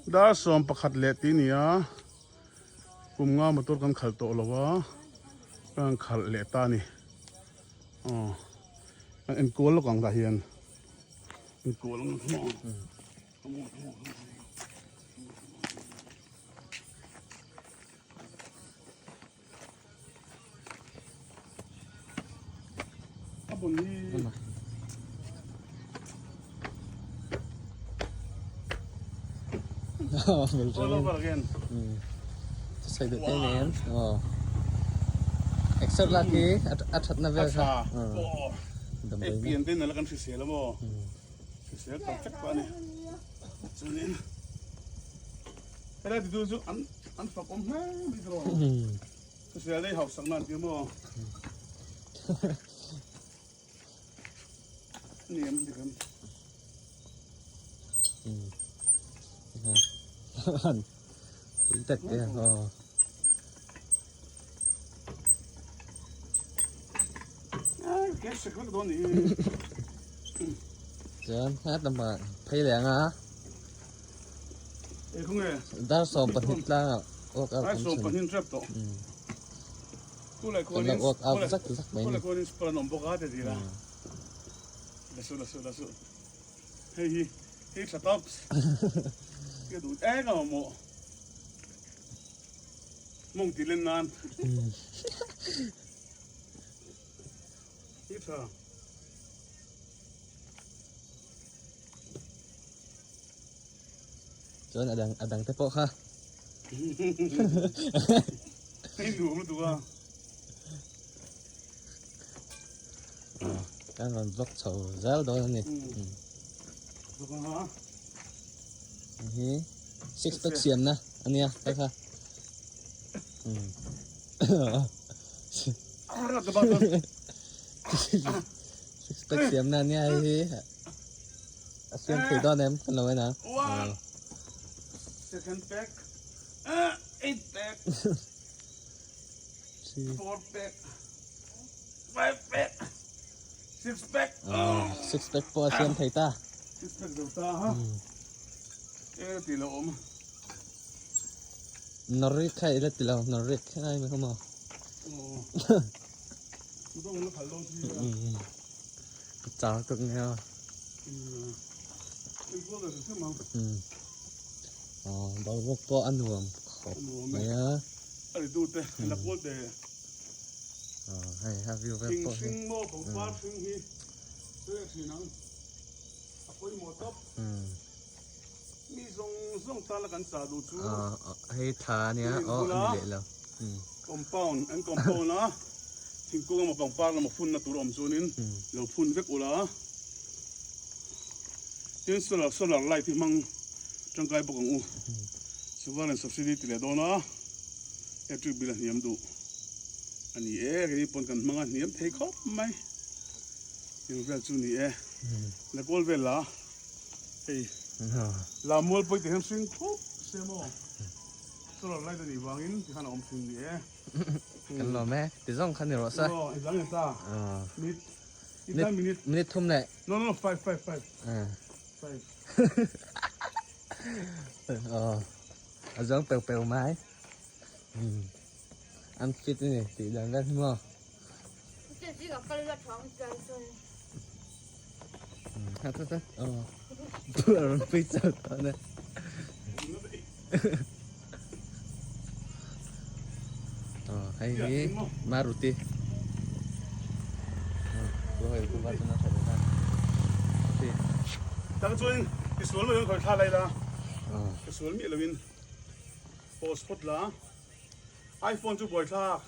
Dar 11 leh tih a ni a, kum nga motor kan khalh tawh lo a, kan khalh leh ta a ni. Aw kan enkual lawk ang tah hian enkual ang hmuh ang. A bun hi All over again. Sai deuh te nen. Aw. Except la khi a that na vel kha. Ei pian te nala kan hrisel emaw. Hrisel tak tak pawh a ni. Chuanin helai titu chu an an fak awm hle mai tawh. Hrisel ei hausak nan ti maw. Ni em dik em. Tui tak e aw. Chuan hat lamah phei leh anga dar 12 tlangah work out kan chhun. Kan lo work out zak zak mai ni. Mawng tih len nan hi tha. Chuan a dang a dang te pawh kha. Hei nuam lutuk a. Kan rawn vlog chho zel dawn a ni. Vlog ang ha. Hi six pack siam na ania ta kha. Six pack siam na ania hei hi. A siam thei dawn em kan lo en a. One second pack eight pack four pack five pack six pack six pack pawh a siam thei ta. Six pack zo ta ha. E ti lo awm. Norrik kha ila ti lo Norrik kha ngai mai kha maw. Char tuk nge aw. Aw boruak pawh a nuam khawp mai a. Aw hei a view vel pawh hi. Mi zawng zawng tana kan chah duh chu hei tha ania aw a ni leh lo compound an compound a thingkung emaw pangpar emaw phunna tur a awm chuanin lo phun vek ula tin solar solar light hi hmang tangkai bawk ang u solar and subsidy ti leh dawn a electric bill a hniam duh a ni e keini pawn kan hmang a hniam thei khawp mai eng vel chu ni e la kawl vel la. Hei la mual pawi tih hian hring khup se maw solar light a nih vangin ti khan a awm thin ni e. Kan lawm e, ti zawng kha ni rawh se. Aw, i dang e ta. Minute, i dang minute. Minute thum leh. No, no, five, five, five. Five. Aw, a zawng peu peu mai. An fit a ni tih dan vel hi maw. Hei hi Maruti Tang chuan i sual lo in khawi thla lai la i sual miah lo in post phawt la iPhone chu buaithlak.